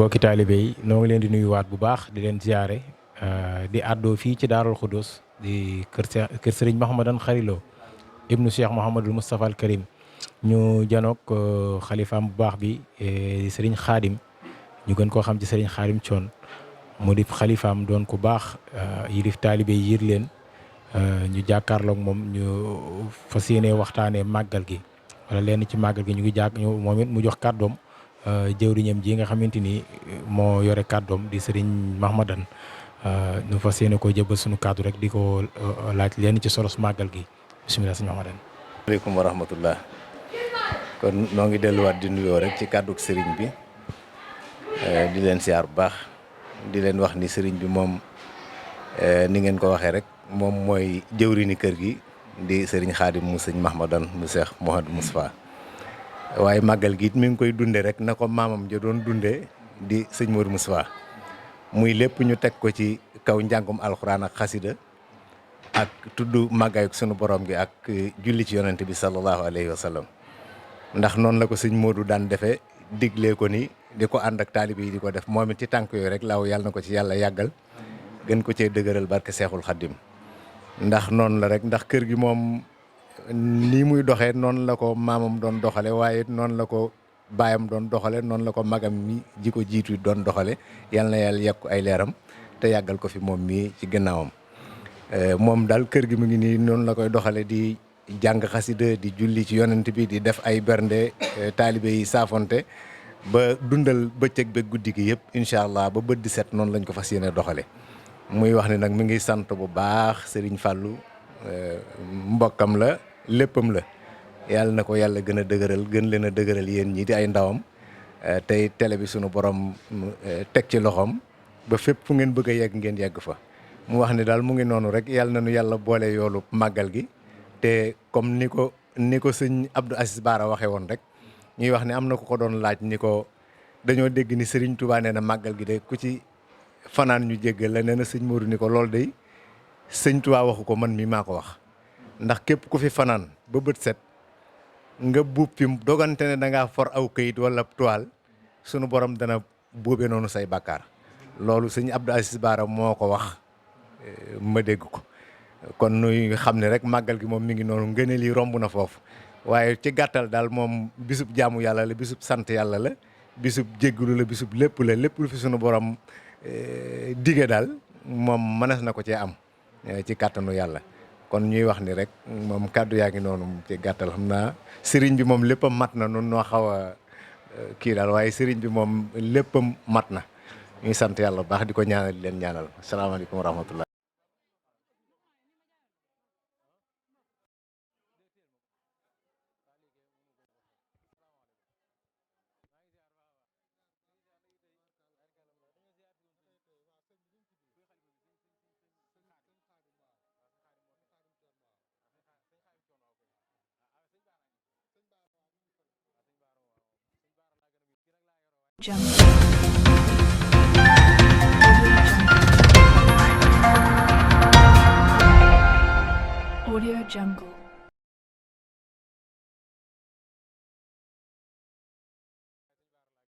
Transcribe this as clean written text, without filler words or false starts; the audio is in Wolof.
mbokki taalibe yi noo ngi leen di nuyuwaat bu baax di leen ziare di àddoo fii ci Daarul Xudus di kër Serigne Mahamadan Xarilo ibnu Cheikh Mouhamadul Moustapha al Karim ñu janook xalifaam bu baax bi di Serigne Khadim ñu gën koo xam ci Serigne Khadim Thion mu di xalifaam doon ku baax yilif taalibe yi yiir leen ñu jàkkaarloog moom ñu fas yéene waxtaanee màggal gi wala lenn ci màggal gi ñu ngi moom it mu jox kàddoom jëwriñam ji nga xamante ni moo yore kàddoom di Serigne Mahamadan ñu fas yéene ko jëbal suñu kàddu rek di ko laaj lenn ci solos màggal gi bisimilah sëñ Mahamadan. Waaleykum wa rahmatullah. Kon noo ngi delluwaat di nuyoo rek ci kàdduk sëriñ bi di leen siyaar bu baax di leen wax ni sëriñ bi moom ni ngeen ko waxee rek moom mooy jëwriñi kër gi di sëriñ Khadim mu sëñ Mahamadan mu Cheikh Mouhamadou Moustapha waaye màggal gi it mi ngi koy dunde rek na ko maamam ja doon dunde di sëñ Modou Moustapha muy lépp ñu teg ko ci kaw njàngum alxuraan ak xasida ak tudd màggaayuk sunu borom gi ak julli ci yonent bi sallallahu alayhi wa sallam ndax noonu la ko sëñ Modou daan defee diglee ko ni di ko ànd ak taalibe yi di ko def moom it ci tànk yooyu rek laaw yàlla na ko ci yàlla yàggal gën ko cee dëgëral barke Seexul Xaddim ndax noonu la rek ndax kër gi moom nii muy doxee noonu la ko maamam doon doxale waaye noonu la ko baayam doon doxale noonu la ko magam mi ji ko jiitu doon doxale yàlla na yàlla yekk ay leeram te yàggal ko fi moom mii ci gannaawam moom daal kër gi mu ngi nii noonu la koy doxale di jàng xasida di julli ci yonent bi di def ay bernde taalibe yi saafonte ba dundal bëccëg ba guddi gi yëpp incha allah ba bët di set noonu lañ ko fas yéene doxale muy wax ni nag mi ngi sant bu baax Serigne Fallou mbokkam la léppam la yàlla na ko yàlla gën a dëgëral gën leen a dëgëral yéen ñi di ay ndawam tey télé bi sunu borom teg ci loxoom ba fépp fu ngeen bëgg a yegg ngeen yegg fa mu wax ni daal mu ngi noonu rek yàlla na nu yàlla boole yoolu màggal gi te comme ni ko sëñ Abdou Aziz Baara waxee woon rek ñuy wax ni am na ku ko doon laaj ni ko dañoo dégg ni Serigne Touba nee na màggal gi de ku ci fanaan ñu jéggal la nee na sëñ Modou ni ko loolu de sëñ Touba waxu ko man mi maa ko wax ndax képp ku fi fanaan ba bët set nga buub fi dogante ne da ngaa for aw këyit wala toile sunu borom dana buube noonu say bàkkaar loolu sëñ Abdou Aziz Baara moo ko wax ma dégg ko kon nuy xam ne rek màggal gi moom mi ngi noonu ngëneel yi romb na foofu waaye ci gàttal daal moom bisub jaamu yàlla la bisub sant yàlla la bisub jéggulu la bisub lépp la lépp lu fi sunu borom dige daal moom mënees na ko cee am ci kàttanu yàlla kon ñuy wax ni rek moom kàddu yaa ngi noonu ci gàttal xam naa sëriñ bi moom léppam mat na nun noo xaw a kii daal waaye sëriñ bi moom léppam mat na ñuy sant yàlla bu baax di ko ñaanal di leen ñaanal asalaamaaleykum wa rahmatullah. Audio Jungle.